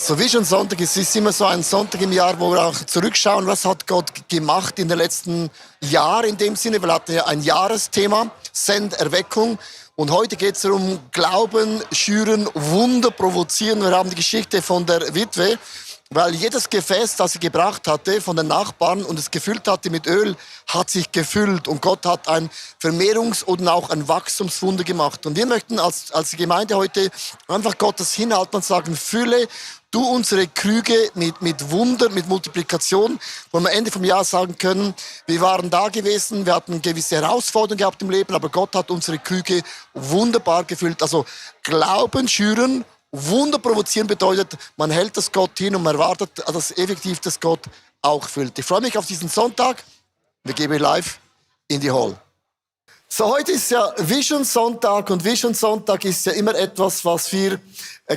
So Vision Sonntag, es ist immer so ein Sonntag im Jahr, wo wir auch zurückschauen, was hat Gott gemacht in den letzten Jahren in dem Sinne. Wir hatten ja ein Jahresthema, Send, Erweckung. Und heute geht es darum, Glauben, schüren, Wunder provozieren. Wir haben die Geschichte von der Witwe, weil jedes Gefäß, das sie gebracht hatte von den Nachbarn und es gefüllt hatte mit Öl, hat sich gefüllt. Und Gott hat ein Vermehrungs- und auch ein Wachstumswunder gemacht. Und wir möchten als Gemeinde heute einfach Gottes hinhalten und sagen, fülle du unsere Krüge mit Wunder, mit Multiplikation, wo wir am Ende vom Jahr sagen können, wir waren da gewesen, wir hatten gewisse Herausforderungen gehabt im Leben, aber Gott hat unsere Krüge wunderbar gefüllt. Also Glauben schüren, Wunder provozieren bedeutet, man hält das Gott hin und man erwartet, dass effektiv das Gott auch füllt. Ich freue mich auf diesen Sonntag. Wir gehen live in die Hall. So, heute ist ja Vision Sonntag und Vision Sonntag ist ja immer etwas, was wir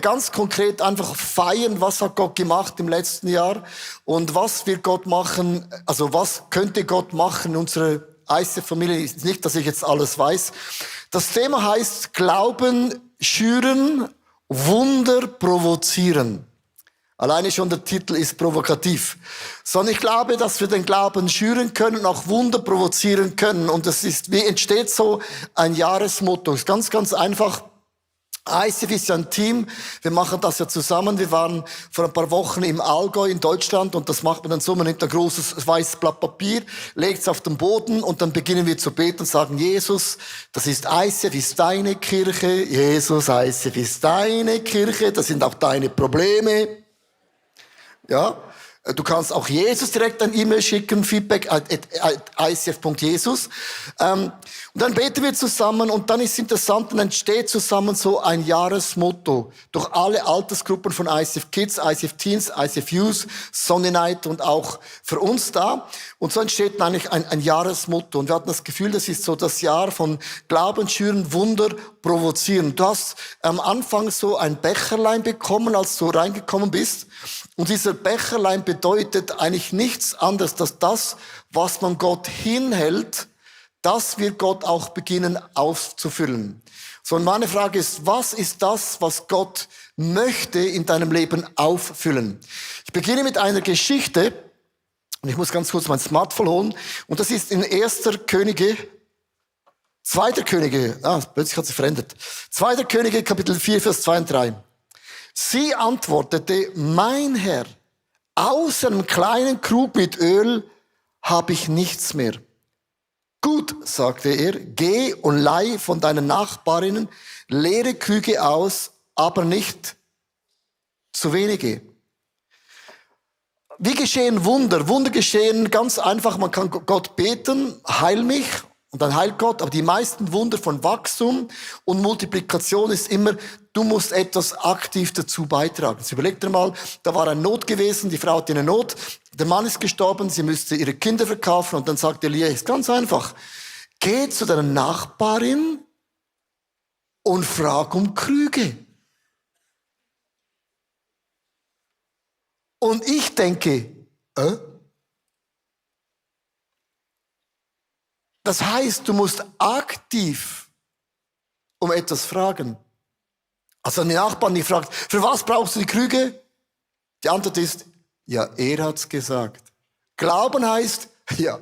ganz konkret einfach feiern. Was hat Gott gemacht im letzten Jahr und was wird Gott machen, also was könnte Gott machen in unserer ICF-Familie? Nicht, dass ich jetzt alles weiß. Das Thema heißt Glauben schüren, Wunder provozieren. Alleine schon der Titel ist provokativ. Sondern ich glaube, dass wir den Glauben schüren können und auch Wunder provozieren können. Und das ist, wie entsteht so ein Jahresmotto? Das ist ganz, ganz einfach. ICF ist ja ein Team. Wir machen das ja zusammen. Wir waren vor ein paar Wochen im Allgäu in Deutschland und das macht man dann so. Man nimmt ein großes weißes Blatt Papier, legt es auf den Boden und dann beginnen wir zu beten und sagen, Jesus, das ist ICF, ist deine Kirche. Jesus, ICF ist deine Kirche. Das sind auch deine Probleme. Ja. Du kannst auch Jesus direkt ein E-Mail schicken, feedback@icf.jesus. Und dann beten wir zusammen und dann ist interessant, dann entsteht zusammen so ein Jahresmotto durch alle Altersgruppen von ICF Kids, ICF Teens, ICF Youth, Sunday Night und auch für uns da. Und so entsteht eigentlich ein Jahresmotto. Und wir hatten das Gefühl, das ist so das Jahr von Glauben schüren, Wunder provozieren. Du hast am Anfang so ein Becherlein bekommen, als du reingekommen bist. Und dieser Becherlein bedeutet eigentlich nichts anderes, dass das, was man Gott hinhält, das wird Gott auch beginnen aufzufüllen. So, und meine Frage ist, was ist das, was Gott möchte in deinem Leben auffüllen? Ich beginne mit einer Geschichte, und ich muss ganz kurz mein Smartphone holen, und das ist in 1. Könige, 2. Könige, plötzlich hat sich verändert. 2. Könige, Kapitel 4, Vers 2 und 3. Sie antwortete, mein Herr, außer einem kleinen Krug mit Öl habe ich nichts mehr. Gut, sagte er, geh und leih von deinen Nachbarinnen leere Krüge aus, aber nicht zu wenige. Wie geschehen Wunder? Wunder geschehen ganz einfach, man kann Gott beten, heil mich. Und dann heilt Gott, aber die meisten Wunder von Wachstum und Multiplikation ist immer, du musst etwas aktiv dazu beitragen. Jetzt überleg dir mal, da war eine Not gewesen, die Frau hatte eine Not, der Mann ist gestorben, sie müsste ihre Kinder verkaufen und dann sagt Elia, ist ganz einfach, geh zu deiner Nachbarin und frag um Krüge. Und ich denke, Das heißt, du musst aktiv um etwas fragen. Also die Nachbarn, die fragt, für was brauchst du die Krüge? Die Antwort ist, ja, er hat's gesagt. Glauben heißt, ja,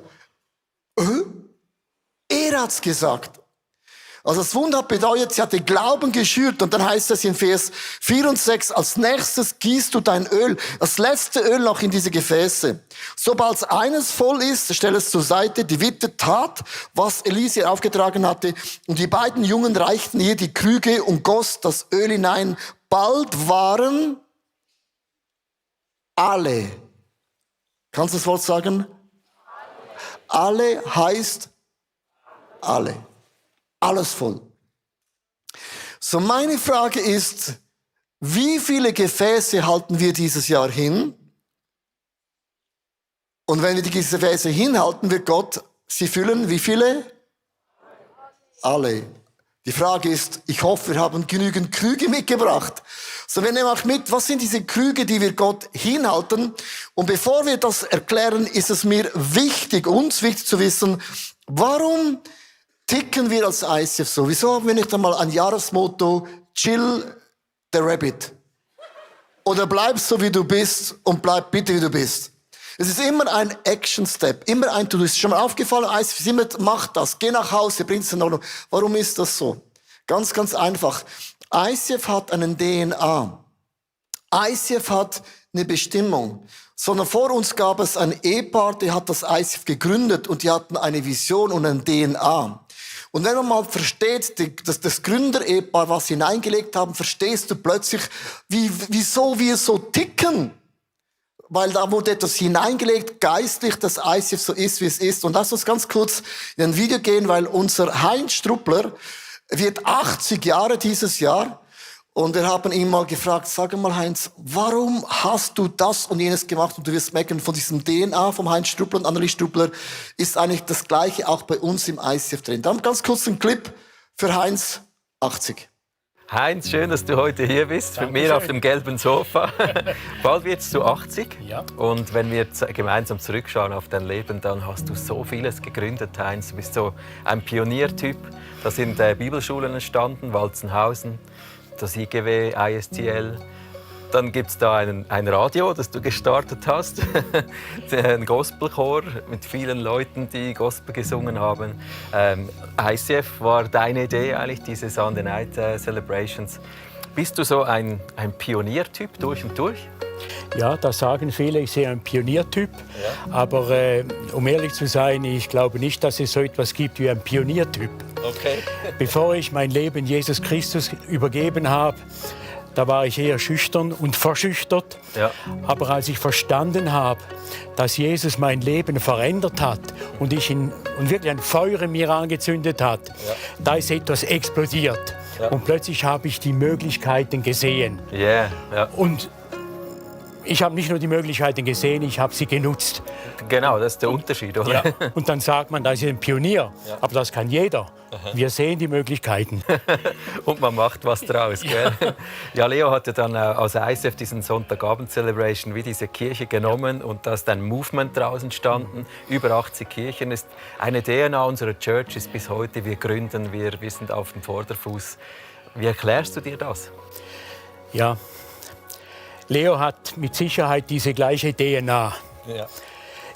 er hat's gesagt. Also das Wunder hat bedeutet, sie hat den Glauben geschürt und dann heißt es in Vers 4 und 6, als nächstes gießt du dein Öl, das letzte Öl noch in diese Gefäße. Sobald eines voll ist, stell es zur Seite. Die Witwe tat, was Elise aufgetragen hatte und die beiden Jungen reichten ihr die Krüge und goss das Öl hinein. Bald waren alle, kannst du das Wort sagen? Alle heißt alle. Alles voll. So, meine Frage ist, wie viele Gefäße halten wir dieses Jahr hin? Und wenn wir die Gefäße hinhalten, wird Gott sie füllen. Wie viele? Alle. Die Frage ist, ich hoffe, wir haben genügend Krüge mitgebracht. So, wir nehmen auch mit, was sind diese Krüge, die wir Gott hinhalten? Und bevor wir das erklären, ist es mir wichtig, uns wichtig zu wissen, warum ticken wir als ICF so? Wieso haben wir nicht einmal ein Jahresmotto, Chill the Rabbit? oder bleib so, wie du bist und bleib bitte, wie du bist. Es ist immer ein Action-Step, immer ein To-Do. Ist schon mal aufgefallen, ICF immer mach das, geh nach Hause, bring's in Ordnung. Warum ist das so? Ganz, ganz einfach. ICF hat einen DNA. ICF hat eine Bestimmung. Sondern vor uns gab es ein Ehepaar, der hat das ICF gegründet und die hatten eine Vision und ein DNA. Und wenn man mal versteht, das Gründer-Ehepaar, was sie hineingelegt haben, verstehst du plötzlich, wieso wir so ticken. Weil da wurde etwas hineingelegt, geistlich, dass ICF so ist, wie es ist. Und lass uns ganz kurz in ein Video gehen, weil unser Heinz Struppler wird 80 Jahre dieses Jahr. Und wir haben ihn mal gefragt, sag mal Heinz, warum hast du das und jenes gemacht? Und du wirst merken, von diesem DNA vom Heinz Struppler und Annelies Struppler ist eigentlich das Gleiche auch bei uns im ICF drin. Dann ganz kurz einen Clip für Heinz, 80. Heinz, schön, dass du heute hier bist, mit mir auf dem gelben Sofa. Bald wirst du 80. Ja. Und wenn wir gemeinsam zurückschauen auf dein Leben, dann hast du so vieles gegründet, Heinz. Du bist so ein Pioniertyp. Da sind Bibelschulen entstanden, Walzenhausen, das IGW, ISTL. Dann gibt es da ein Radio, das du gestartet hast, ein Gospelchor mit vielen Leuten, die Gospel gesungen haben. ICF war deine Idee eigentlich, diese Sunday Night Celebrations. Bist du so ein Pioniertyp durch und durch? Ja, das sagen viele, ich sehe ein Pioniertyp. Ja. Aber um ehrlich zu sein, ich glaube nicht, dass es so etwas gibt wie ein Pioniertyp. Okay. Bevor ich mein Leben Jesus Christus übergeben habe, da war ich eher schüchtern und verschüchtert. Ja. Aber als ich verstanden habe, dass Jesus mein Leben verändert hat und wirklich ein Feuer in mir angezündet hat, ja, da ist etwas explodiert. Ja. Und plötzlich habe ich die Möglichkeiten gesehen. Yeah. Ja. Und ich habe nicht nur die Möglichkeiten gesehen, ich habe sie genutzt. Genau, das ist der Unterschied, oder? Ja. Und dann sagt man, das ist ein Pionier. Ja. Aber das kann jeder. Aha. Wir sehen die Möglichkeiten. Und man macht was draus, gell? Ja, Leo hat ja dann aus ICF diesen Sonntagabend-Celebration wie diese Kirche genommen und da ist ein Movement draus entstanden. Über 80 Kirchen ist eine DNA unserer Church ist bis heute. Wir gründen, wir sind auf dem Vorderfuß. Wie erklärst du dir das? Ja, Leo hat mit Sicherheit diese gleiche DNA. Ja.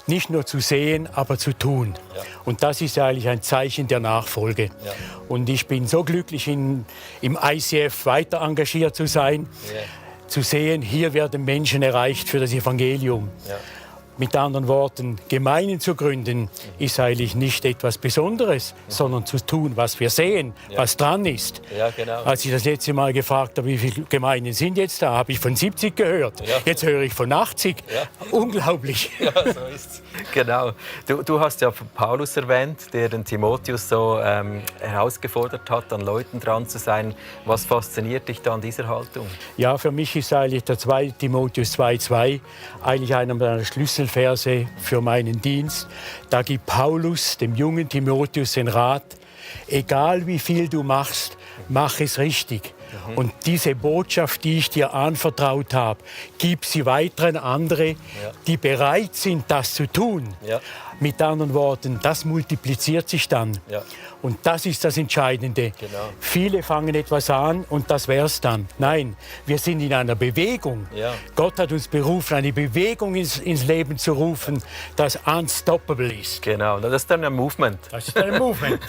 Nicht nur zu sehen, aber zu tun. Ja. Und das ist eigentlich ein Zeichen der Nachfolge. Ja. Und ich bin so glücklich, im ICF weiter engagiert zu sein, zu sehen, hier werden Menschen erreicht für das Evangelium. Ja. Mit anderen Worten, Gemeinden zu gründen, ist eigentlich nicht etwas Besonderes, sondern zu tun, was wir sehen, was dran ist. Ja, genau. Als ich das letzte Mal gefragt habe, wie viele Gemeinden sind jetzt da, habe ich von 70 gehört. Ja. Jetzt höre ich von 80. Ja. Unglaublich. Ja, so ist's. Genau. Du hast ja Paulus erwähnt, der den Timotheus so herausgefordert hat, an Leuten dran zu sein. Was fasziniert dich da an dieser Haltung? Ja, für mich ist eigentlich der 2. Timotheus 2,2 eigentlich einer meiner Schlüsselverse für meinen Dienst. Da gibt Paulus dem jungen Timotheus den Rat, egal wie viel du machst, mach es richtig. Und diese Botschaft, die ich dir anvertraut habe, gib sie weiter an andere, die bereit sind, das zu tun. Ja. Mit anderen Worten, das multipliziert sich dann. Ja. Und das ist das Entscheidende. Genau. Viele fangen etwas an und das wär's dann. Nein, wir sind in einer Bewegung. Ja. Gott hat uns berufen, eine Bewegung ins Leben zu rufen, das unstoppable ist. Genau, das ist dann ein Movement. Das ist ein Movement.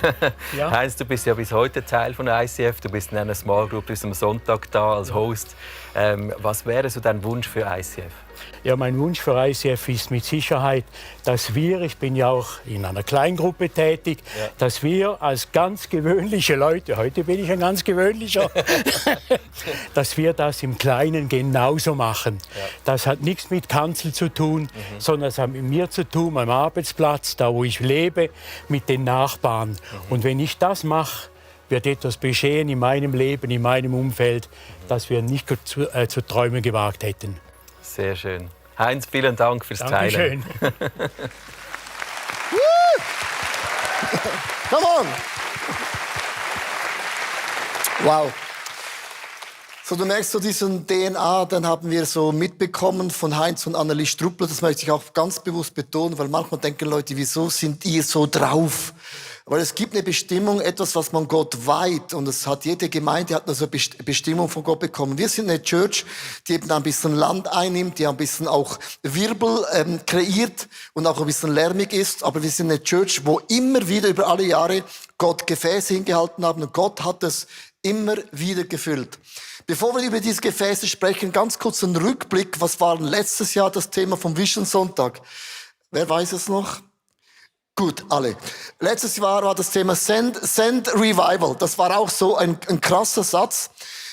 Ja. Heinz, du bist ja bis heute Teil von ICF. Du bist in einer Small Group bis am Sonntag da als Host. Was wäre so dein Wunsch für ICF? Ja, mein Wunsch für ICF ist mit Sicherheit, dass wir, ich bin ja auch in einer Kleingruppe tätig, dass wir als ganz gewöhnliche Leute, heute bin ich ein ganz gewöhnlicher, dass wir das im Kleinen genauso machen. Ja. Das hat nichts mit Kanzel zu tun, sondern das hat mit mir zu tun, am Arbeitsplatz, da wo ich lebe, mit den Nachbarn. Und wenn ich das mache, wird etwas geschehen in meinem Leben, in meinem Umfeld, das wir nicht zu träumen gewagt hätten. Sehr schön. Heinz, vielen Dank fürs Teilen. Dankeschön. Come on! Wow. So, du merkst so diesen DNA, den haben wir so mitbekommen von Heinz und Annelies Struppler. Das möchte ich auch ganz bewusst betonen, weil manchmal denken Leute, wieso sind ihr so drauf? Weil es gibt eine Bestimmung, etwas, was man Gott weiht. Und es hat jede Gemeinde hat eine so Bestimmung von Gott bekommen. Wir sind eine Church, die eben ein bisschen Land einnimmt, die ein bisschen auch Wirbel kreiert und auch ein bisschen lärmig ist. Aber wir sind eine Church, wo immer wieder über alle Jahre Gott Gefäße hingehalten haben. Und Gott hat es immer wieder gefüllt. Bevor wir über diese Gefäße sprechen, ganz kurz ein Rückblick. Was war letztes Jahr das Thema vom Vision Sonntag? Wer weiß es noch? Gut, alle. Letztes Jahr war das Thema Send Revival. Das war auch so ein krasser Satz.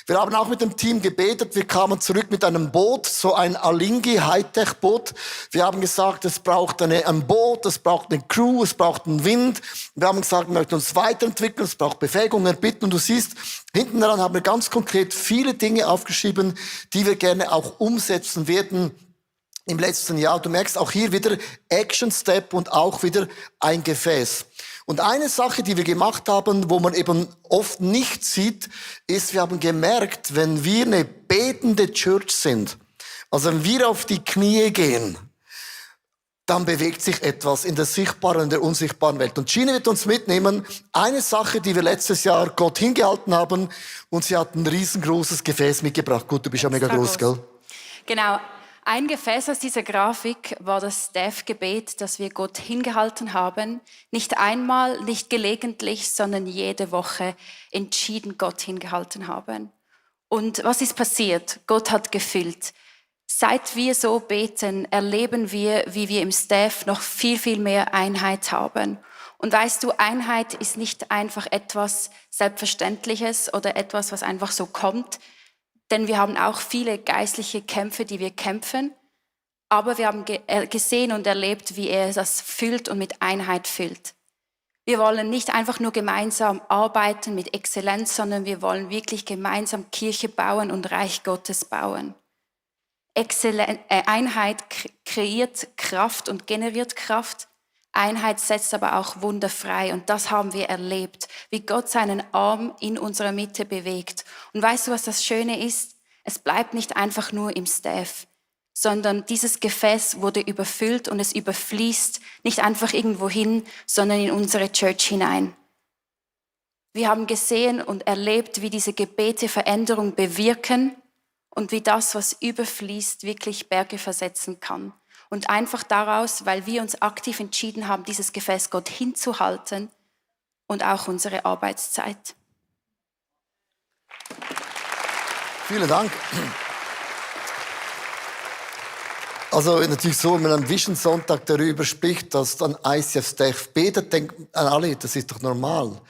Wir haben auch mit dem Team gebetet. Wir kamen zurück mit einem Boot, so ein Alingi Hightech-Boot. Wir haben gesagt, es braucht ein Boot, es braucht eine Crew, es braucht einen Wind. Wir haben gesagt, wir möchten uns weiterentwickeln, es braucht Befähigung, Erbitten. Und du siehst, hinten dran haben wir ganz konkret viele Dinge aufgeschrieben, die wir gerne auch umsetzen werden im letzten Jahr. Du merkst auch hier wieder Action Step und auch wieder ein Gefäß. Und eine Sache, die wir gemacht haben, wo man eben oft nicht sieht, ist, wir haben gemerkt, wenn wir eine betende Church sind, also wenn wir auf die Knie gehen, dann bewegt sich etwas in der sichtbaren und der unsichtbaren Welt. Und Gina wird uns mitnehmen, eine Sache, die wir letztes Jahr Gott hingehalten haben, und sie hat ein riesengroßes Gefäß mitgebracht. Gut, du bist ja mega groß, gell? Genau. Ein Gefäß aus dieser Grafik war das Staff-Gebet, das wir Gott hingehalten haben. Nicht einmal, nicht gelegentlich, sondern jede Woche entschieden Gott hingehalten haben. Und was ist passiert? Gott hat gefüllt. Seit wir so beten, erleben wir, wie wir im Staff noch viel, viel mehr Einheit haben. Und weißt du, Einheit ist nicht einfach etwas Selbstverständliches oder etwas, was einfach so kommt. Denn wir haben auch viele geistliche Kämpfe, die wir kämpfen. Aber wir haben gesehen und erlebt, wie er das füllt und mit Einheit füllt. Wir wollen nicht einfach nur gemeinsam arbeiten mit Exzellenz, sondern wir wollen wirklich gemeinsam Kirche bauen und Reich Gottes bauen. Einheit kreiert Kraft und generiert Kraft. Einheit setzt aber auch Wunder frei. Und das haben wir erlebt, wie Gott seinen Arm in unserer Mitte bewegt. Und weißt du, was das Schöne ist? Es bleibt nicht einfach nur im Staff, sondern dieses Gefäß wurde überfüllt und es überfließt nicht einfach irgendwo hin, sondern in unsere Church hinein. Wir haben gesehen und erlebt, wie diese Gebete Veränderung bewirken und wie das, was überfließt, wirklich Berge versetzen kann. Und einfach daraus, weil wir uns aktiv entschieden haben, dieses Gefäß Gott hinzuhalten und auch unsere Arbeitszeit. Vielen Dank. Also natürlich so, wenn man am Vision Sonntag darüber spricht, dass dann ICF Staff betet, denken alle, das ist doch normal.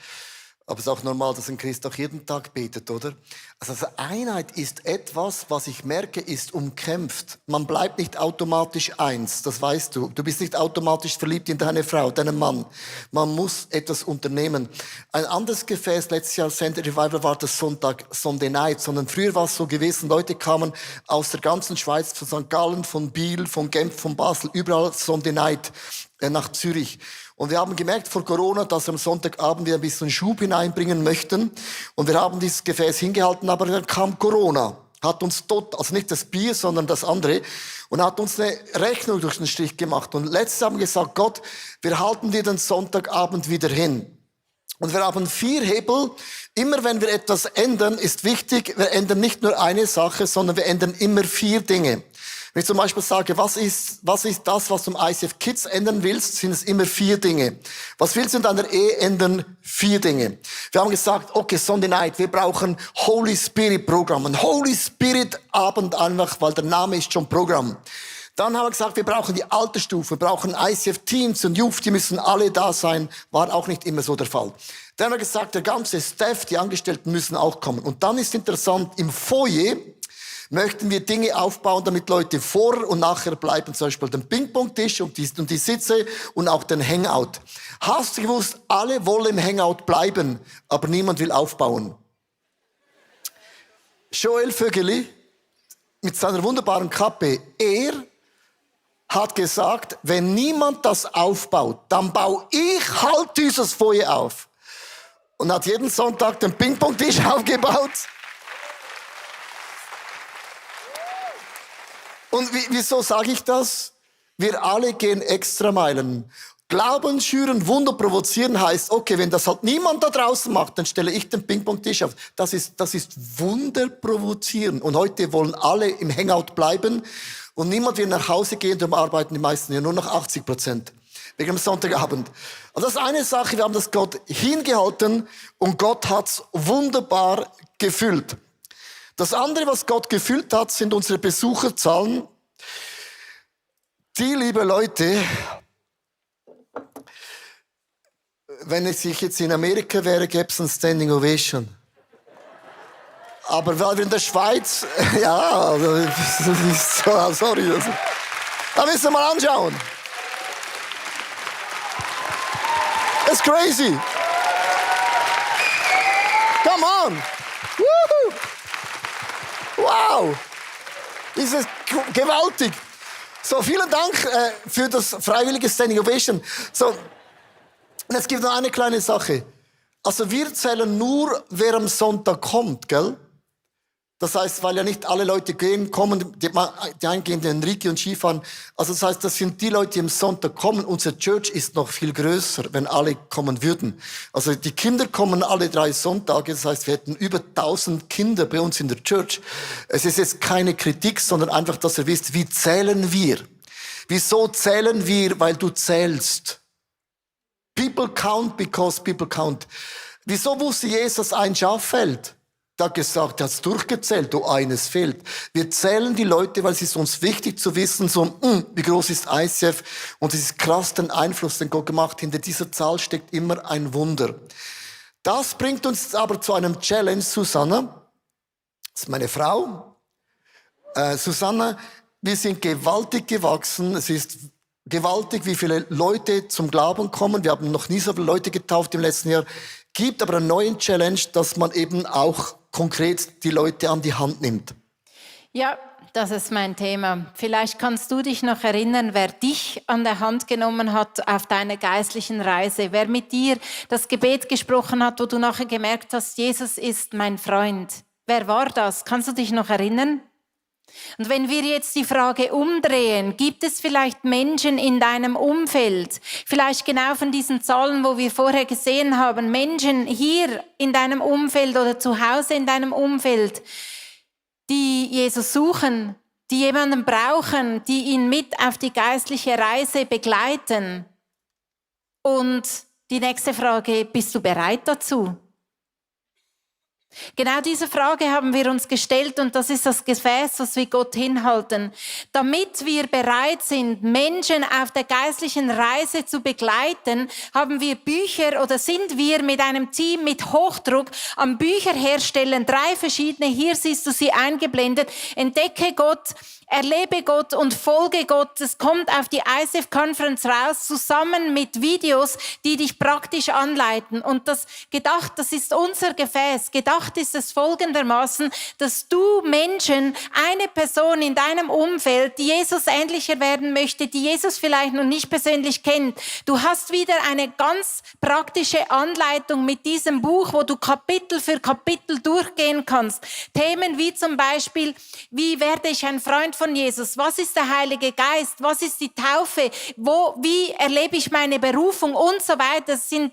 Aber es ist auch normal, dass ein Christ auch jeden Tag betet, oder? Also Einheit ist etwas, was ich merke, ist umkämpft. Man bleibt nicht automatisch eins, das weißt du. Du bist nicht automatisch verliebt in deine Frau, deinen Mann. Man muss etwas unternehmen. Ein anderes Gefäß letztes Jahr, Send Revival, war das Sunday Night. Sondern früher war es so gewesen, Leute kamen aus der ganzen Schweiz, von St. Gallen, von Biel, von Genf, von Basel, überall Sunday Night nach Zürich. Und wir haben gemerkt vor Corona, dass wir am Sonntagabend wieder ein bisschen Schub hineinbringen möchten. Und wir haben dieses Gefäß hingehalten, aber dann kam Corona. Hat uns dort, also nicht das Bier, sondern das andere, und hat uns eine Rechnung durch den Strich gemacht. Und letztes haben wir gesagt, Gott, wir halten dir den Sonntagabend wieder hin. Und wir haben 4 Hebel. Immer wenn wir etwas ändern, ist wichtig, wir ändern nicht nur eine Sache, sondern wir ändern immer 4 Dinge. Wenn ich zum Beispiel sage, was ist das, was du im ICF Kids ändern willst, sind es immer 4 Dinge. Was willst du in deiner Ehe ändern? 4 Dinge. Wir haben gesagt, okay, Sunday Night, wir brauchen Holy Spirit Programm. Ein Holy Spirit Abend einfach, weil der Name ist schon Programm. Dann haben wir gesagt, wir brauchen die Altersstufe, wir brauchen ICF Teams und Youth, die müssen alle da sein. War auch nicht immer so der Fall. Dann haben wir gesagt, der ganze Staff, die Angestellten müssen auch kommen. Und dann ist interessant, im Foyer möchten wir Dinge aufbauen, damit Leute vor und nachher bleiben, zum Beispiel den Ping-Pong-Tisch und die Sitze und auch den Hangout. Hast du gewusst, alle wollen im Hangout bleiben, aber niemand will aufbauen? Joel Vögeli mit seiner wunderbaren Kappe, er hat gesagt, wenn niemand das aufbaut, dann baue ich halt dieses Feuer auf. Und hat jeden Sonntag den Ping-Pong-Tisch aufgebaut. Und wieso sage ich das? Wir alle gehen Extrameilen. Glauben schüren, Wunder provozieren heißt, okay, wenn das halt niemand da draußen macht, dann stelle ich den Ping-Pong-Tisch auf. Das ist Wunder provozieren. Und heute wollen alle im Hangout bleiben und niemand will nach Hause gehen, darum arbeiten die meisten ja nur noch 80%. Wegen dem Sonntagabend. Und das ist eine Sache, wir haben das Gott hingehalten und Gott hat's wunderbar gefüllt. Das andere, was Gott gefüllt hat, sind unsere Besucherzahlen. Die, liebe Leute, wenn ich jetzt in Amerika wäre, gäbe es ein Standing Ovation. Aber weil wir in der Schweiz, ja, also, sorry. Also, da müssen wir mal anschauen. Das ist crazy. Come on. Woohoo. Wow. Das ist gewaltig. So, vielen Dank für das freiwillige Standing Ovation. So, es gibt noch eine kleine Sache. Also wir zählen nur, wer am Sonntag kommt, gell? Das heißt, weil ja nicht alle Leute kommen, die einen gehen den Enrique und Skifahren. Also das heißt, das sind die Leute, die am Sonntag kommen. Unser Church ist noch viel größer, wenn alle kommen würden. Also die Kinder kommen alle 3 Sonntage. Das heißt, wir hätten über 1000 Kinder bei uns in der Church. Es ist jetzt keine Kritik, sondern einfach, dass ihr wisst, wie zählen wir? Wieso zählen wir? Weil du zählst. People count because people count. Wieso wusste Jesus, ein Schaf fehlt? Er hat gesagt, er hat es durchgezählt, eines fehlt. Wir zählen die Leute, weil es ist uns wichtig zu wissen, wie groß ist ICF? Und es ist krass, den Einfluss, den Gott gemacht hat. Hinter dieser Zahl steckt immer ein Wunder. Das bringt uns aber zu einem Challenge, Susanna. Das ist meine Frau. Susanna, wir sind gewaltig gewachsen. Es ist gewaltig, wie viele Leute zum Glauben kommen. Wir haben noch nie so viele Leute getauft im letzten Jahr. Gibt aber einen neuen Challenge, dass man eben auch konkret die Leute an die Hand nimmt. Ja, das ist mein Thema. Vielleicht kannst du dich noch erinnern, wer dich an der Hand genommen hat auf deiner geistlichen Reise, wer mit dir das Gebet gesprochen hat, wo du nachher gemerkt hast, Jesus ist mein Freund. Wer war das? Kannst du dich noch erinnern? Und wenn wir jetzt die Frage umdrehen, gibt es vielleicht Menschen in deinem Umfeld, vielleicht genau von diesen Zahlen, wo wir vorher gesehen haben, Menschen hier in deinem Umfeld oder zu Hause in deinem Umfeld, die Jesus suchen, die jemanden brauchen, die ihn mit auf die geistliche Reise begleiten? Und die nächste Frage, bist du bereit dazu? Genau diese Frage haben wir uns gestellt und das ist das Gefäß, das wir Gott hinhalten. Damit wir bereit sind, Menschen auf der geistlichen Reise zu begleiten, haben wir Bücher oder sind wir mit einem Team mit Hochdruck am Bücher herstellen. 3 verschiedene, hier siehst du sie eingeblendet. Entdecke Gott, erlebe Gott und folge Gott. Es kommt auf die ICF Conference raus, zusammen mit Videos, die dich praktisch anleiten. Und das ist unser Gefäß. Gedacht ist es folgendermaßen, dass du Menschen, eine Person in deinem Umfeld, die Jesus ähnlicher werden möchte, die Jesus vielleicht noch nicht persönlich kennt, du hast wieder eine ganz praktische Anleitung mit diesem Buch, wo du Kapitel für Kapitel durchgehen kannst. Themen wie zum Beispiel, wie werde ich ein Freund von Jesus? Was ist der Heilige Geist? Was ist die Taufe? Wie erlebe ich meine Berufung? Und so weiter. Es sind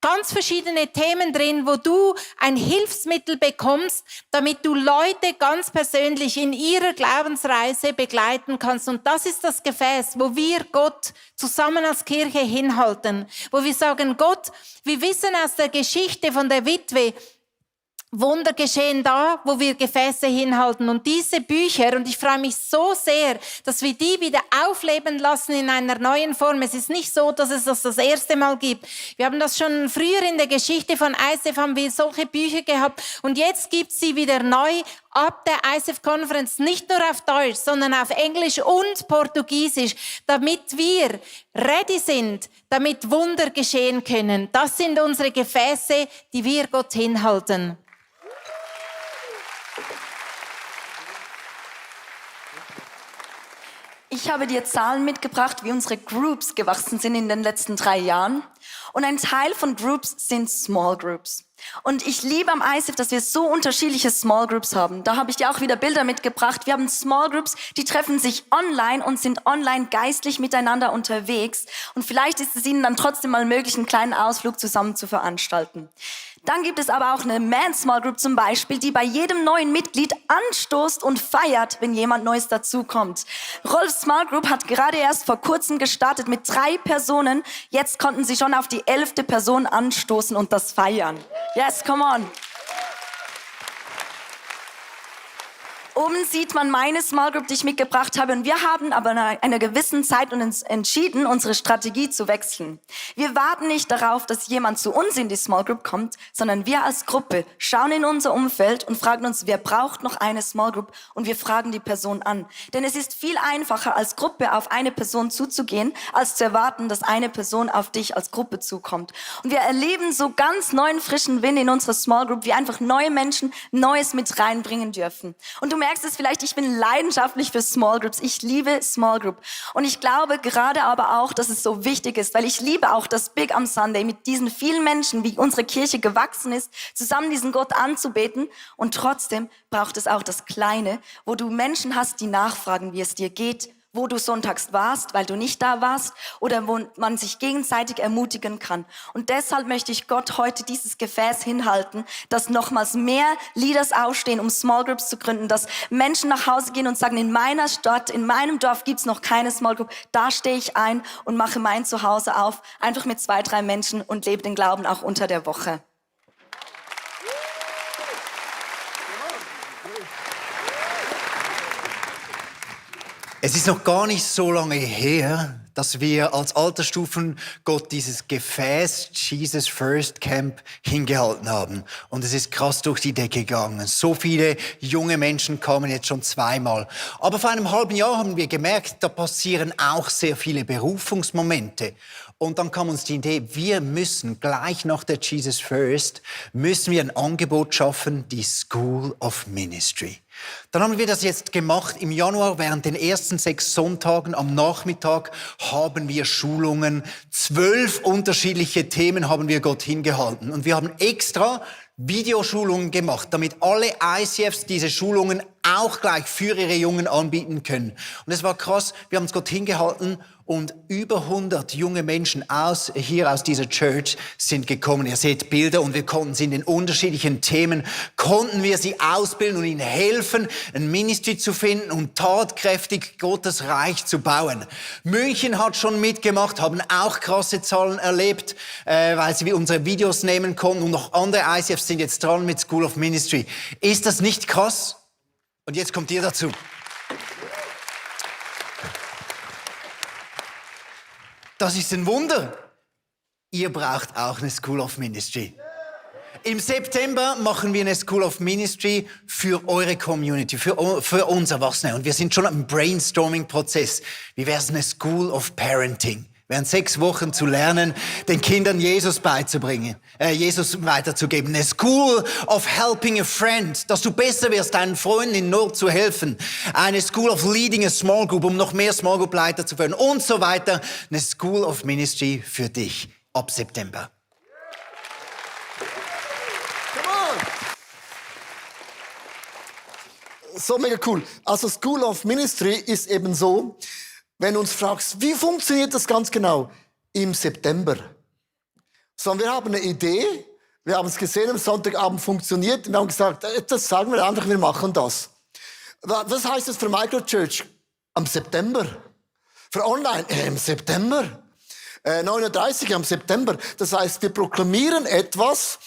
ganz verschiedene Themen drin, wo du ein Hilfsmittel bekommst, damit du Leute ganz persönlich in ihrer Glaubensreise begleiten kannst. Und das ist das Gefäß, wo wir Gott zusammen als Kirche hinhalten. Wo wir sagen, Gott, wir wissen aus der Geschichte von der Witwe, Wunder geschehen da, wo wir Gefäße hinhalten. Und diese Bücher, und ich freue mich so sehr, dass wir die wieder aufleben lassen in einer neuen Form. Es ist nicht so, dass es das erste Mal gibt. Wir haben das schon früher in der Geschichte von ICF, haben wir solche Bücher gehabt. Und jetzt gibt es sie wieder neu ab der ICF Conference, nicht nur auf Deutsch, sondern auf Englisch und Portugiesisch, damit wir ready sind, damit Wunder geschehen können. Das sind unsere Gefäße, die wir Gott hinhalten. Ich habe dir Zahlen mitgebracht, wie unsere Groups gewachsen sind in den letzten 3 Jahren. Und ein Teil von Groups sind Small Groups. Und ich liebe am ICF, dass wir so unterschiedliche Small Groups haben. Da habe ich dir auch wieder Bilder mitgebracht. Wir haben Small Groups, die treffen sich online und sind online geistlich miteinander unterwegs. Und vielleicht ist es ihnen dann trotzdem mal möglich, einen kleinen Ausflug zusammen zu veranstalten. Dann gibt es aber auch eine Man Small Group zum Beispiel, die bei jedem neuen Mitglied anstoßt und feiert, wenn jemand Neues dazukommt. Rolfs Small Group hat gerade erst vor kurzem gestartet mit 3 Personen. Jetzt konnten sie schon auf die 11. Person anstoßen und das feiern. Yes, come on. Oben sieht man meine Small Group, die ich mitgebracht habe. Und wir haben aber nach einer gewissen Zeit uns entschieden, unsere Strategie zu wechseln. Wir warten nicht darauf, dass jemand zu uns in die Small Group kommt, sondern wir als Gruppe schauen in unser Umfeld und fragen uns, wer braucht noch eine Small Group? Und wir fragen die Person an. Denn es ist viel einfacher, als Gruppe auf eine Person zuzugehen, als zu erwarten, dass eine Person auf dich als Gruppe zukommt. Und wir erleben so ganz neuen, frischen Wind in unserer Small Group, wie einfach neue Menschen Neues mit reinbringen dürfen. Und du merkst es vielleicht, ich bin leidenschaftlich für Small Groups. Ich liebe Small Group. Und ich glaube gerade aber auch, dass es so wichtig ist, weil ich liebe auch das Big am Sunday mit diesen vielen Menschen, wie unsere Kirche gewachsen ist, zusammen diesen Gott anzubeten. Und trotzdem braucht es auch das Kleine, wo du Menschen hast, die nachfragen, wie es dir geht, wo du sonntags warst, weil du nicht da warst, oder wo man sich gegenseitig ermutigen kann. Und deshalb möchte ich Gott heute dieses Gefäß hinhalten, dass nochmals mehr Leaders aufstehen, um Small Groups zu gründen, dass Menschen nach Hause gehen und sagen, in meiner Stadt, in meinem Dorf gibt's noch keine Small Group, da stehe ich ein und mache mein Zuhause auf, einfach mit 2, 3 Menschen und lebe den Glauben auch unter der Woche. Es ist noch gar nicht so lange her, dass wir als Altersstufen Gott dieses Gefäß Jesus First Camp hingehalten haben. Und es ist krass durch die Decke gegangen. So viele junge Menschen kamen jetzt schon 2-mal. Aber vor einem halben Jahr haben wir gemerkt, da passieren auch sehr viele Berufungsmomente. Und dann kam uns die Idee, wir müssen gleich nach der Jesus First, müssen wir ein Angebot schaffen, die School of Ministry. Dann haben wir das jetzt gemacht. Im Januar, während den ersten 6 Sonntagen am Nachmittag, haben wir Schulungen. 12 unterschiedliche Themen haben wir Gott hingehalten. Und wir haben extra Videoschulungen gemacht, damit alle ICFs diese Schulungen auch gleich für ihre Jungen anbieten können. Und es war krass, wir haben es Gott hingehalten und über 100 junge Menschen hier aus dieser Church sind gekommen. Ihr seht Bilder und wir konnten sie in den unterschiedlichen Themen, konnten wir sie ausbilden und ihnen helfen, ein Ministry zu finden und tatkräftig Gottes Reich zu bauen. München hat schon mitgemacht, haben auch krasse Zahlen erlebt, weil sie unsere Videos nehmen konnten und noch andere ICFs sind jetzt dran mit School of Ministry. Ist das nicht krass? Und jetzt kommt ihr dazu. Das ist ein Wunder. Ihr braucht auch eine School of Ministry. Im September machen wir eine School of Ministry für eure Community, für uns Erwachsene. Und wir sind schon im Brainstorming-Prozess. Wie wäre es eine School of Parenting? Während 6 Wochen zu lernen, den Kindern Jesus beizubringen, Jesus weiterzugeben. Eine School of Helping a Friend, dass du besser wirst, deinen Freunden in Not zu helfen. Eine School of Leading a Small Group, um noch mehr Small Group Leiter zu fördern und so weiter. Eine School of Ministry für dich ab September. So mega cool. Also School of Ministry ist eben so, wenn du uns fragst, wie funktioniert das ganz genau? Im September. So, wir haben eine Idee, wir haben es gesehen, am Sonntagabend funktioniert, wir haben gesagt, das sagen wir einfach, wir machen das. Was heißt das für Microchurch? Am September. Für Online? Im September. 39 am September. Das heißt, wir proklamieren etwas,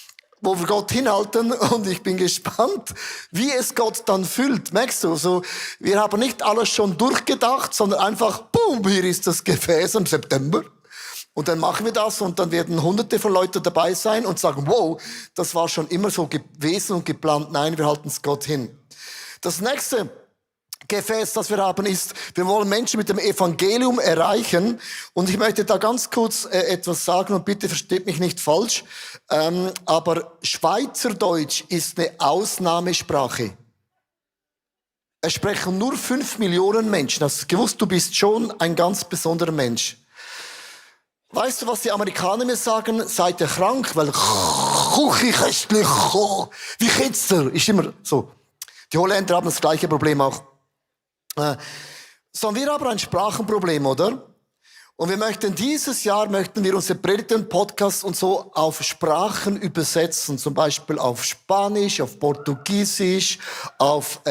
wo wir Gott hinhalten, und ich bin gespannt, wie es Gott dann füllt. Merkst du? So, wir haben nicht alles schon durchgedacht, sondern einfach, boom, hier ist das Gefäß im September. Und dann machen wir das und dann werden Hunderte von Leuten dabei sein und sagen, wow, das war schon immer so gewesen und geplant. Nein, wir halten es Gott hin. Das nächste Gefäß, das wir haben, ist, wir wollen Menschen mit dem Evangelium erreichen. Und ich möchte da ganz kurz etwas sagen und bitte versteht mich nicht falsch. Aber Schweizerdeutsch ist eine Ausnahmesprache. Es sprechen nur 5 Millionen Menschen. Hast du gewusst, du bist schon ein ganz besonderer Mensch. Weißt du, was die Amerikaner mir sagen? Seid ihr krank? Weil Küche köstlich, wie Kitzer, ist immer so. Die Holländer haben das gleiche Problem auch. So, wir haben ein Sprachenproblem, oder? Und dieses Jahr möchten wir unsere Predigten, Podcasts und so auf Sprachen übersetzen. Zum Beispiel auf Spanisch, auf Portugiesisch, auf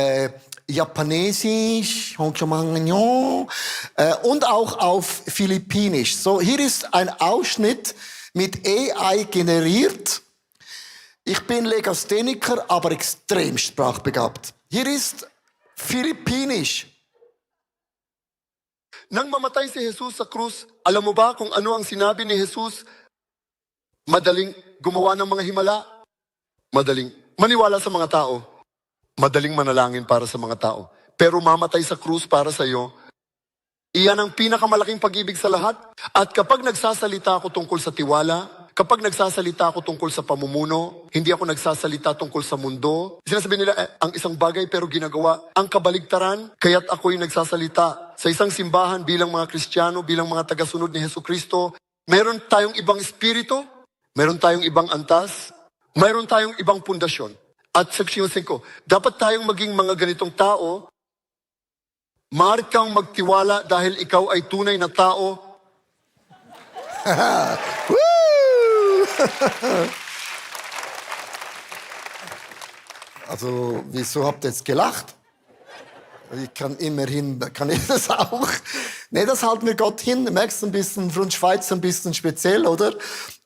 Japanesisch und auch auf Philippinisch. So, hier ist ein Ausschnitt mit AI generiert. Ich bin Legastheniker, aber extrem sprachbegabt. Hier ist Philippinisch. Nang mamatay si Jesus sa krus, alam mo ba kung ano ang sinabi ni Jesus? Madaling gumawa ng mga himala. Madaling maniwala sa mga tao. Madaling manalangin para sa mga tao. Pero mamatay sa krus para sa iyo, iyan ang pinakamalaking pag-ibig sa lahat. At kapag nagsasalita ako tungkol sa tiwala, kapag nagsasalita ako tungkol sa pamumuno, hindi ako nagsasalita tungkol sa mundo. Sinasabi nila, ang isang bagay pero ginagawa. Ang kabaligtaran, kaya't ako'y nagsasalita. Sa isang simbahan bilang mga Kristiyano, bilang mga tagasunod ni Jesucristo, meron tayong ibang espiritu, meron tayong ibang antas, meron tayong ibang pundasyon. At seksyon 5, dapat tayong maging mga ganitong tao. Maaari kang magtiwala dahil ikaw ay tunay na tao. Also, wieso habt ihr jetzt gelacht? Kann ich das auch? Nee, das halten wir Gott hin. Du merkst ein bisschen, für uns Schweizer ein bisschen speziell, oder?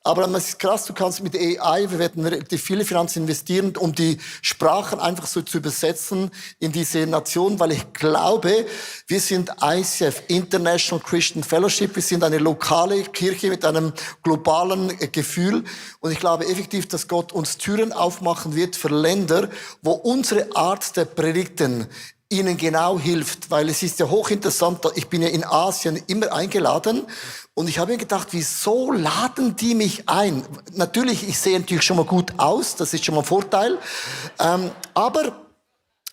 Aber es ist krass, du kannst mit AI, wir werden relativ viele Finanzen investieren, um die Sprachen einfach so zu übersetzen in diese Nation, weil ich glaube, wir sind ICF, International Christian Fellowship, wir sind eine lokale Kirche mit einem globalen Gefühl und ich glaube effektiv, dass Gott uns Türen aufmachen wird für Länder, wo unsere Art der Predigten ihnen genau hilft, weil es ist ja hochinteressant, ich bin ja in Asien immer eingeladen und ich habe mir gedacht, wieso laden die mich ein? Natürlich, ich sehe natürlich schon mal gut aus, das ist schon mal ein Vorteil, aber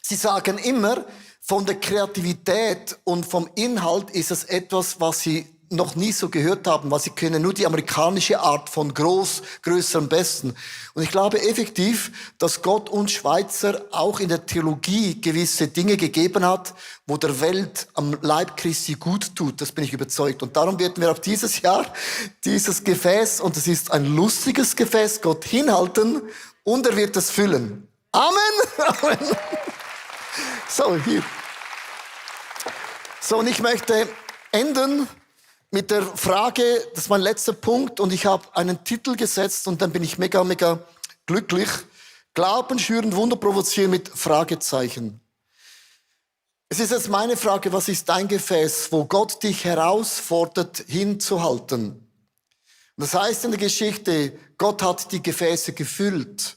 sie sagen immer, von der Kreativität und vom Inhalt ist es etwas, was sie noch nie so gehört haben, was sie können, nur die amerikanische Art von größer am besten. Und ich glaube effektiv, dass Gott uns Schweizer auch in der Theologie gewisse Dinge gegeben hat, wo der Welt am Leib Christi gut tut. Das bin ich überzeugt. Und darum werden wir auch dieses Jahr dieses Gefäß, und es ist ein lustiges Gefäß, Gott hinhalten und er wird es füllen. Amen! Amen! So, hier. So, und ich möchte enden mit der Frage, das ist mein letzter Punkt, und ich habe einen Titel gesetzt und dann bin ich mega, mega glücklich. Glauben schüren, Wunder provozieren mit Fragezeichen. Es ist jetzt meine Frage, was ist dein Gefäß, wo Gott dich herausfordert, hinzuhalten? Und das heißt in der Geschichte, Gott hat die Gefäße gefüllt.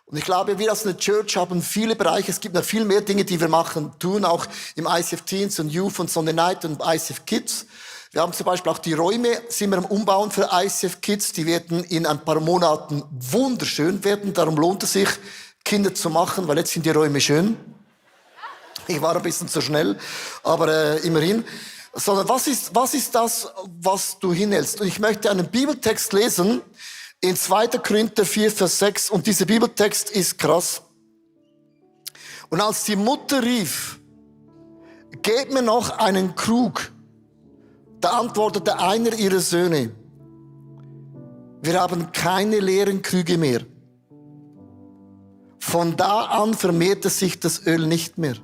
Und ich glaube, wir als eine Church haben viele Bereiche, es gibt noch viel mehr Dinge, die wir tun, auch im ICF Teens und Youth und Sunday Night und ICF Kids. Wir haben zum Beispiel auch die Räume, sind wir am Umbauen für ICF Kids. Die werden in ein paar Monaten wunderschön werden. Darum lohnt es sich, Kinder zu machen, weil jetzt sind die Räume schön. Ich war ein bisschen zu schnell, aber immerhin. Sondern was ist das, was du hinhältst? Und ich möchte einen Bibeltext lesen in 2. Korinther 4, Vers 6. Und dieser Bibeltext ist krass. Und als die Mutter rief, gebt mir noch einen Krug, da antwortete einer ihrer Söhne, wir haben keine leeren Krüge mehr. Von da an vermehrte sich das Öl nicht mehr.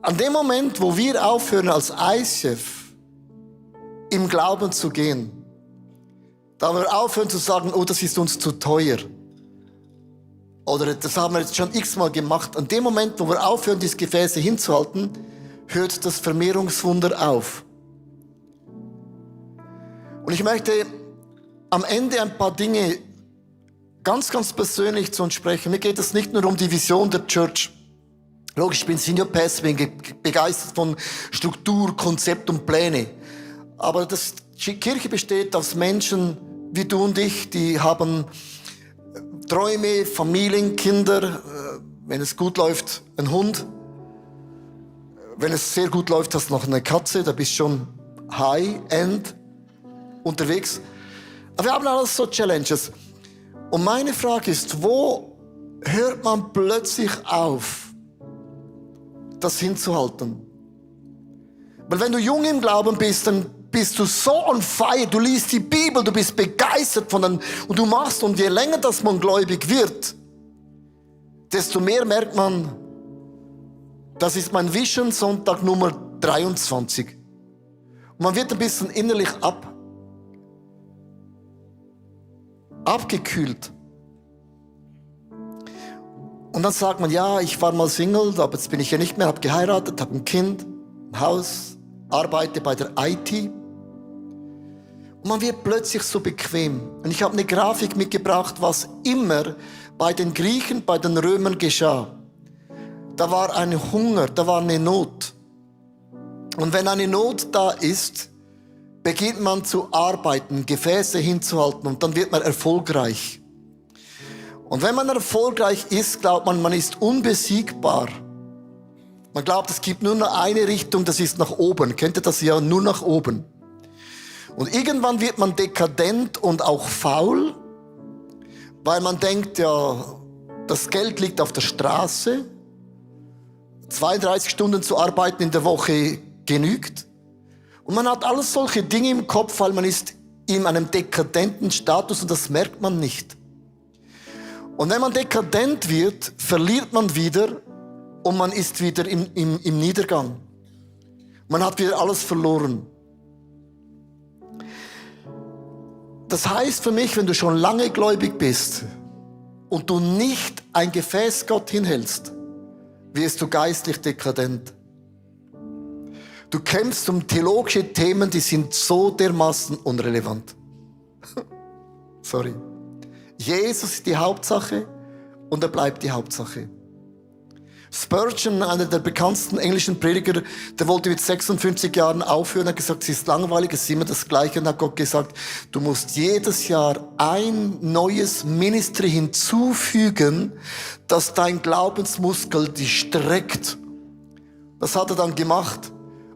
An dem Moment, wo wir aufhören als ICF im Glauben zu gehen, da wir aufhören zu sagen, oh, das ist uns zu teuer. Oder das haben wir jetzt schon x-mal gemacht. An dem Moment, wo wir aufhören, diese Gefäße hinzuhalten, hört das Vermehrungswunder auf. Und ich möchte am Ende ein paar Dinge ganz, ganz persönlich zu uns sprechen. Mir geht es nicht nur um die Vision der Church. Logisch, ich bin Senior Pastor, bin begeistert von Struktur, Konzept und Pläne. Aber die Kirche besteht aus Menschen wie du und ich, die haben Träume, Familien, Kinder, wenn es gut läuft, ein Hund. Wenn es sehr gut läuft, hast du noch eine Katze, da bist du schon High-End unterwegs. Aber wir haben alles so Challenges. Und meine Frage ist, wo hört man plötzlich auf, das hinzuhalten? Weil wenn du jung im Glauben bist, dann bist du so on fire, du liest die Bibel, du bist begeistert von den, und du machst, und je länger das man gläubig wird, desto mehr merkt man, das ist mein Vision Sonntag Nummer 23. Und man wird ein bisschen innerlich abgekühlt. Und dann sagt man, ja, ich war mal Single, aber jetzt bin ich ja nicht mehr, habe geheiratet, habe ein Kind, ein Haus, arbeite bei der IT. Und man wird plötzlich so bequem. Und ich habe eine Grafik mitgebracht, was immer bei den Griechen, bei den Römern geschah. Da war ein Hunger, da war eine Not. Und wenn eine Not da ist, beginnt man zu arbeiten, Gefäße hinzuhalten, und dann wird man erfolgreich. Und wenn man erfolgreich ist, glaubt man, man ist unbesiegbar. Man glaubt, es gibt nur noch eine Richtung, das ist nach oben. Kennt ihr das? Ja, nur nach oben. Und irgendwann wird man dekadent und auch faul, weil man denkt, ja, das Geld liegt auf der Straße. 32 Stunden zu arbeiten in der Woche genügt. Und man hat alles solche Dinge im Kopf, weil man ist in einem dekadenten Status und das merkt man nicht. Und wenn man dekadent wird, verliert man wieder und man ist wieder im Niedergang. Man hat wieder alles verloren. Das heißt für mich, wenn du schon lange gläubig bist und du nicht ein Gefäß Gott hinhältst, wirst du geistlich dekadent. Du kämpfst um theologische Themen, die sind so dermaßen unrelevant. Sorry. Jesus ist die Hauptsache und er bleibt die Hauptsache. Spurgeon, einer der bekanntesten englischen Prediger, der wollte mit 56 Jahren aufhören. Er hat gesagt, es ist langweilig, es ist immer das Gleiche. Und hat Gott gesagt, du musst jedes Jahr ein neues Ministry hinzufügen, dass dein Glaubensmuskel dich streckt. Das hat er dann gemacht.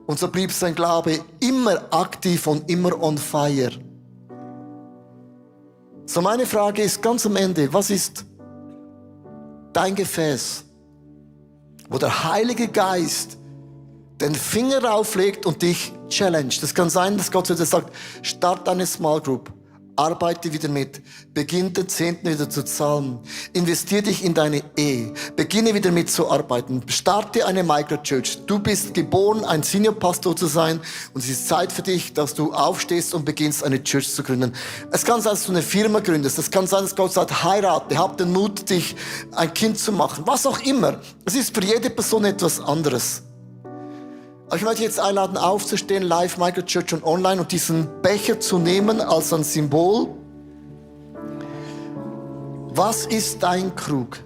Und so blieb sein Glaube immer aktiv und immer on fire. So, meine Frage ist ganz am Ende, was ist dein Gefäß, wo der Heilige Geist den Finger auflegt und dich challenged? Das kann sein, dass Gott sagt, start eine Small Group, arbeite wieder mit, beginn den 10. wieder zu zahlen, investier dich in deine Ehe, beginne wieder mitzuarbeiten, starte eine Microchurch. Du bist geboren, ein Seniorpastor zu sein, und es ist Zeit für dich, dass du aufstehst und beginnst, eine Church zu gründen. Es kann sein, dass du eine Firma gründest, es kann sein, dass Gott sagt, heirate, hab den Mut, dich ein Kind zu machen, was auch immer. Es ist für jede Person etwas anderes. Aber ich möchte jetzt einladen, aufzustehen, live, Microchurch und online, und diesen Becher zu nehmen als ein Symbol. Was ist dein Krug?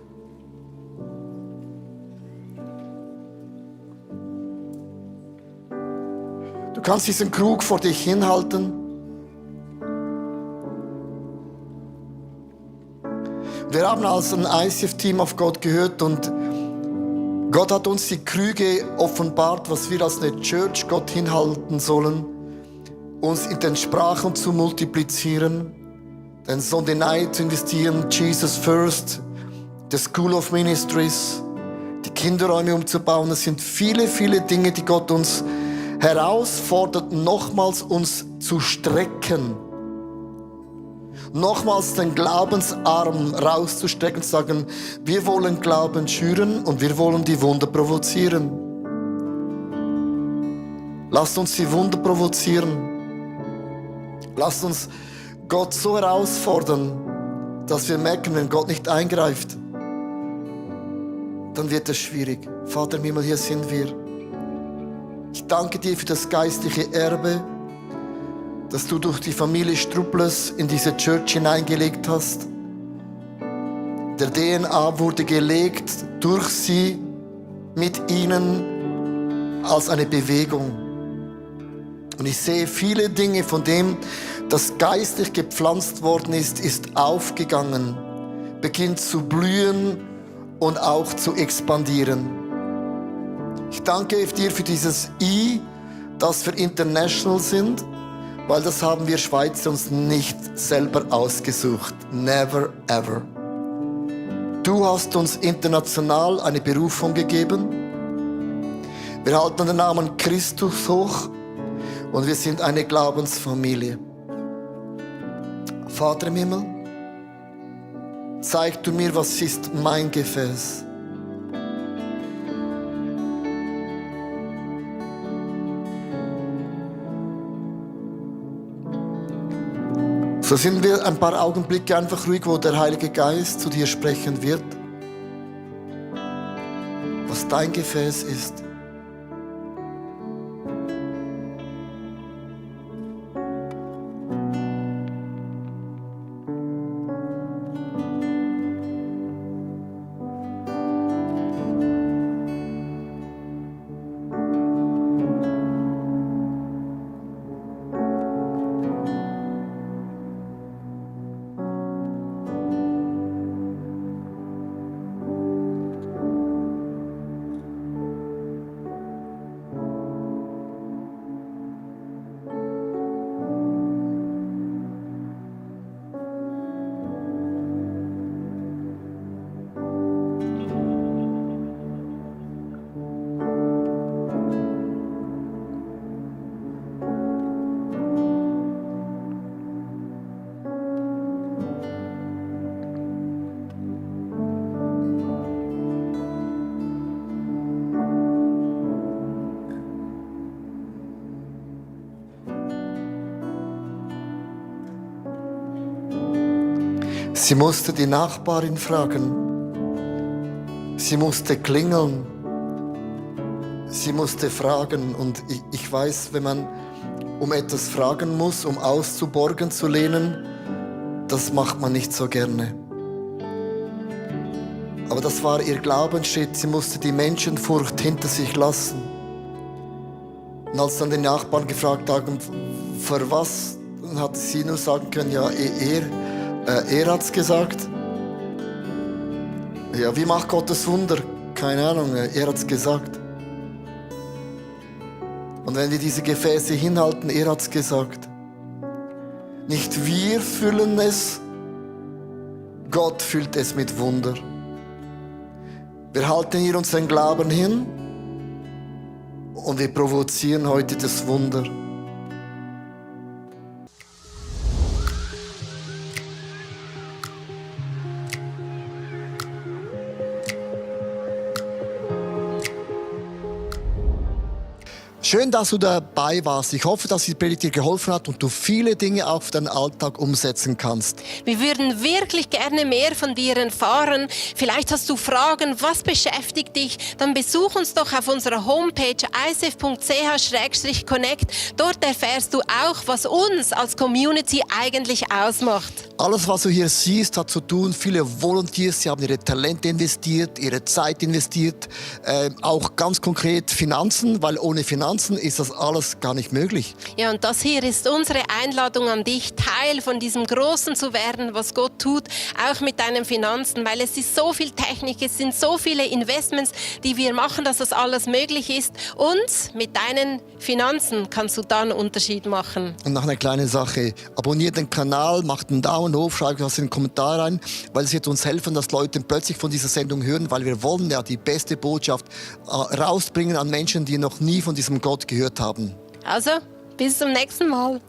Du kannst diesen Krug vor dich hinhalten. Wir haben als ein ICF-Team auf Gott gehört, und Gott hat uns die Krüge offenbart, was wir als eine Church Gott hinhalten sollen, uns in den Sprachen zu multiplizieren, den Sondenei zu investieren, Jesus First, the School of Ministries, die Kinderräume umzubauen. Es sind viele, viele Dinge, die Gott uns herausfordert, nochmals uns zu strecken, nochmals den Glaubensarm rauszustrecken und zu sagen, wir wollen Glauben schüren und wir wollen die Wunder provozieren. Lasst uns die Wunder provozieren. Lasst uns Gott so herausfordern, dass wir merken, wenn Gott nicht eingreift, dann wird es schwierig. Vater im Himmel, hier sind wir. Ich danke dir für das geistliche Erbe, dass du durch die Familie Strupples in diese Church hineingelegt hast. Der DNA wurde gelegt durch sie, mit ihnen als eine Bewegung. Und ich sehe viele Dinge von dem, das geistlich gepflanzt worden ist, ist aufgegangen, beginnt zu blühen und auch zu expandieren. Ich danke dir für dieses I, das für International sind, Weil das haben wir Schweizer uns nicht selber ausgesucht. Never ever. Du hast uns international eine Berufung gegeben. Wir halten den Namen Christus hoch und wir sind eine Glaubensfamilie. Vater im Himmel, zeig du mir, was ist mein Gefäß. So sind wir ein paar Augenblicke einfach ruhig, wo der Heilige Geist zu dir sprechen wird, was dein Gefäß ist. Sie musste die Nachbarin fragen. Sie musste klingeln. Sie musste fragen. Und ich weiß, wenn man um etwas fragen muss, um auszuborgen, zu lehnen, das macht man nicht so gerne. Aber das war ihr Glaubensschritt. Sie musste die Menschenfurcht hinter sich lassen. Und als dann die Nachbarn gefragt haben, für was, dann hat sie nur sagen können, ja, er hat's gesagt. Ja, wie macht Gott das Wunder? Keine Ahnung, er hat's gesagt. Und wenn wir diese Gefäße hinhalten, er hat's gesagt. Nicht wir füllen es, Gott füllt es mit Wunder. Wir halten hier unseren Glauben hin und wir provozieren heute das Wunder. Schön, dass du dabei warst. Ich hoffe, dass die Predigt dir geholfen hat und du viele Dinge auf deinen Alltag umsetzen kannst. Wir würden wirklich gerne mehr von dir erfahren. Vielleicht hast du Fragen, was beschäftigt dich? Dann besuch uns doch auf unserer Homepage icf.ch/connect. Dort erfährst du auch, was uns als Community eigentlich ausmacht. Alles, was du hier siehst, hat zu tun. Viele Volunteers, sie haben ihre Talente investiert, ihre Zeit investiert. Auch ganz konkret Finanzen, weil ohne Finanzen ist das alles gar nicht möglich. Ja, und das hier ist unsere Einladung an dich, Teil von diesem Großen zu werden, was Gott tut, auch mit deinen Finanzen, weil es ist so viel Technik, es sind so viele Investments, die wir machen, dass das alles möglich ist. Und mit deinen Finanzen kannst du dann einen Unterschied machen. Und noch eine kleine Sache, abonniert den Kanal, macht einen Daumen hoch, schreibt was in den Kommentar rein, weil es wird uns helfen, dass Leute plötzlich von dieser Sendung hören, weil wir wollen ja die beste Botschaft rausbringen an Menschen, die noch nie von diesem Gott gehört haben. Also, bis zum nächsten Mal.